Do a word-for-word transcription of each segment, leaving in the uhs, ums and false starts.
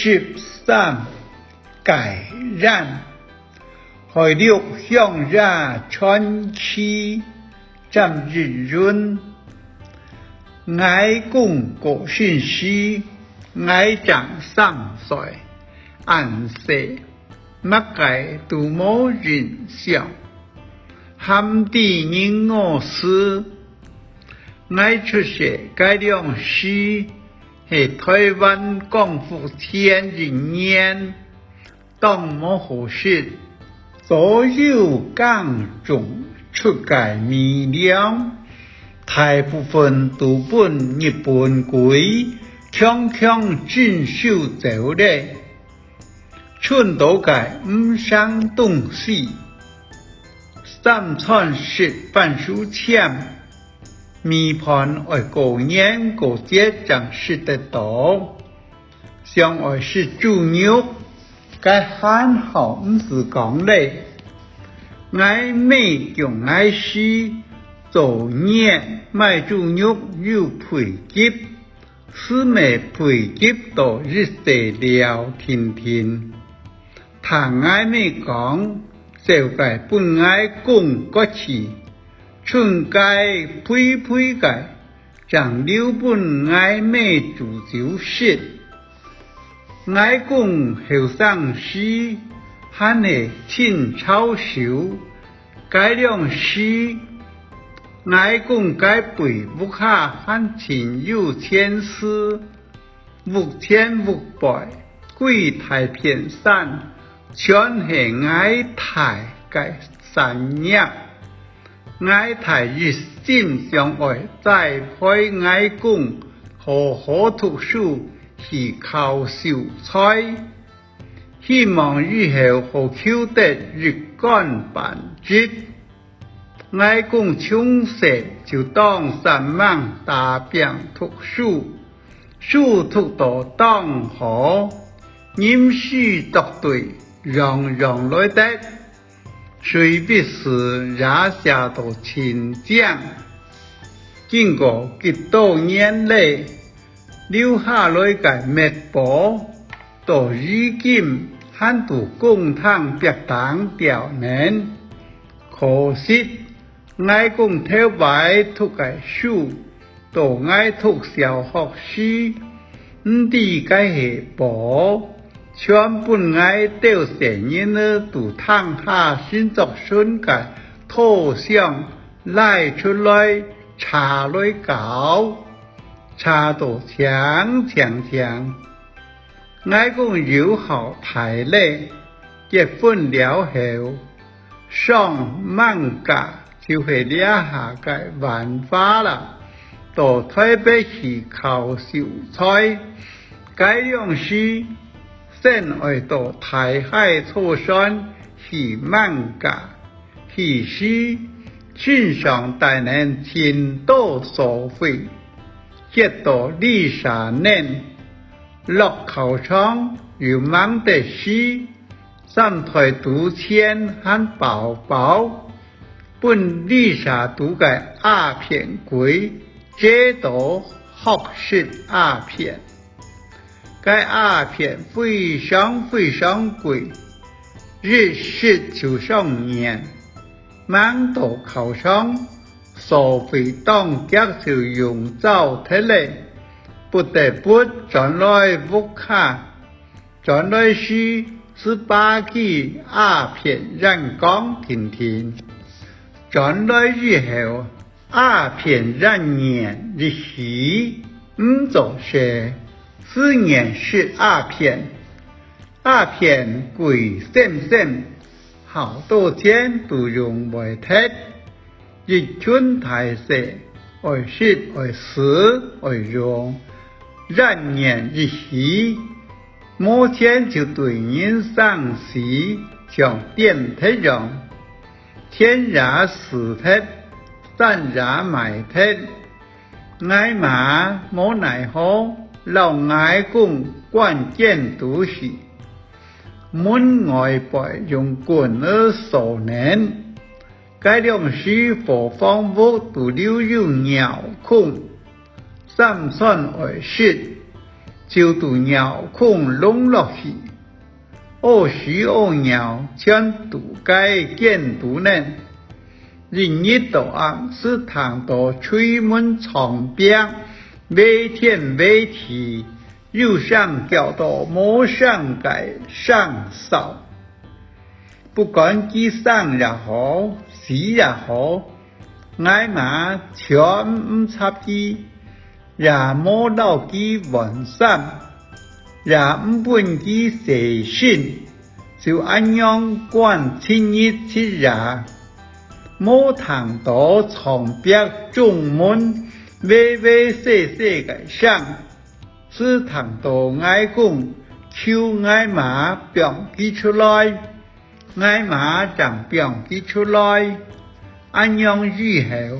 十三，戒菸。海陸鄉野傳奇，詹益雲。𠊎公過身時，𠊎正三歲，恁細，麼个都無印象，還毋知人我事。𠊎出世該量時， 係臺灣光復前一年，當無好食，所有耕種出个米糧，大部分都分日本鬼強強徵收走咧。 賸到个毋成東西，三餐食番薯簽，米飯愛過年過節正食得到。想愛食豬肉，該還好毋使講咧。𠊎姆降𠊎時，做年買豬肉有配給， 斯乜配給到一細條定定。聽𠊎姆講，照个分𠊎公割去，賸个肥肥个，正留分𠊎姆煮酒食。𠊎公後生時，還係清朝手， 該量時，𠊎公該輩屋下還盡有錢勢，屋前屋背，歸大片山，全係𠊎太个產業。𠊎太一心想愛栽培𠊎公好好讀書，去考秀才。 希望以後好求得一官半職。𠊎公從細就當煞猛打拚讀書，書讀到當好，吟詩作對，樣樣來得，隨筆詩也寫到盡靚。經過幾多年咧， 留下來个墨寶，到如今還在公廳壁頂吊等。可惜，𠊎公頭擺讀个書，到𠊎讀小學時，毋知該係寶，全分𠊎兜細人仔在廳下伸著唇个拖箱拉出來，扯來搞。 扯到淨淨淨。𠊎公有孝太咧，結婚了後，上吂家就係這下个萬華啦，到臺北去考秀才。該量時，先愛到大溪坐船去吂家， 去時，身上帶等盡多所費，結到旅社等，落考場又吂得使，三袋賭錢還飽飽，分旅社肚个鴉片鬼借到學食鴉片。 該鴉片非常非常貴，一食就上癮，吂到考場，所費當遽就用燥忒咧，不得不轉來屋下。轉來時，斯把支鴉片煙管定定。轉來以後， 鴉片煙癮一起，毋做事，斯癮食鴉片。鴉片貴蔘蔘，好多錢都用會忒。一群大細，愛食愛使愛用，煙癮一起，無錢就對人生死，像癲忒樣。 田也使忒，山也賣忒。𠊎媽無奈何，摎𠊎公關間肚去，門外背用棍仔鎖等。該量時伙房屋肚留有尿空，三餐愛食，就佇尿空㧾落去，屙屎屙尿全佇該間肚呢。一日到暗斯聽到推門撞壁，飛天飛地，有聲噭到無聲个聲嗽。不管佢生也好，死也好，𠊎媽全毋插佢，也無摎佢換衫，也毋分佢洗身，就恁樣慣七日七夜，無聽到撞壁、撞門、喂喂細細个聲。 斯聽到𠊎公求𠊎媽放佢出來，𠊎媽正放佢出來。恁樣以後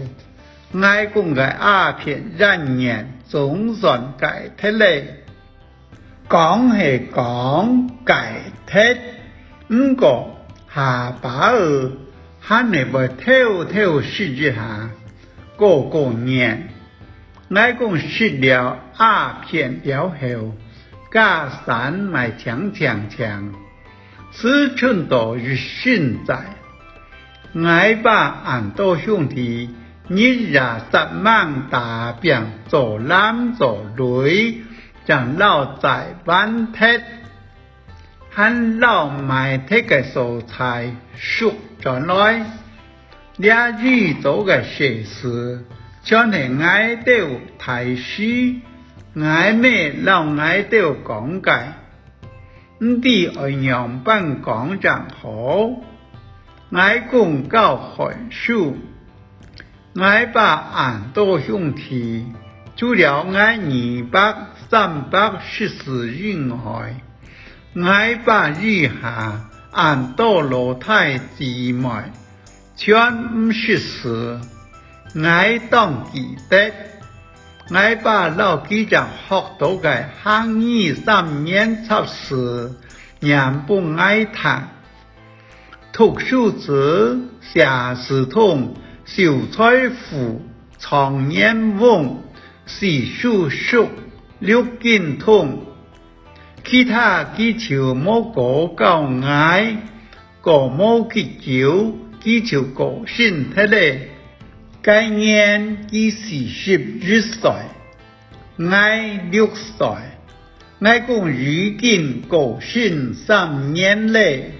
，𠊎公个鴉片癮念總算戒忒咧。講係講戒忒，毋過下把仔還係會偷偷食一下，過過癮。 𠊎公食了鴉片了後，家產買淨淨淨，斯存到一身債。𠊎爸恁多兄弟，日夜煞猛打拚做男做女，正摎債還忒。 還摎賣忒个所在贖轉來。這已做个細事，全係𠊎兜大事，𠊎姆摎𠊎兜講个，毋知愛仰般講正好。𠊎公較寒暑， 𠊎爸恁多兄弟，除了𠊎二伯、三伯識字以外，𠊎爸以下恁多老弟姊妹，全毋識字。𠊎當記得，𠊎爸摎佢正學到个客語三年插字，唸分𠊎聽。 讀書子，寫字通，秀才甫，狀元翁，四書熟，六經通。其他佢就無過教𠊎，過無幾久，佢就過身忒咧。該年佢四十一歲， 𠊎六歲，𠊎公已經過身三年咧。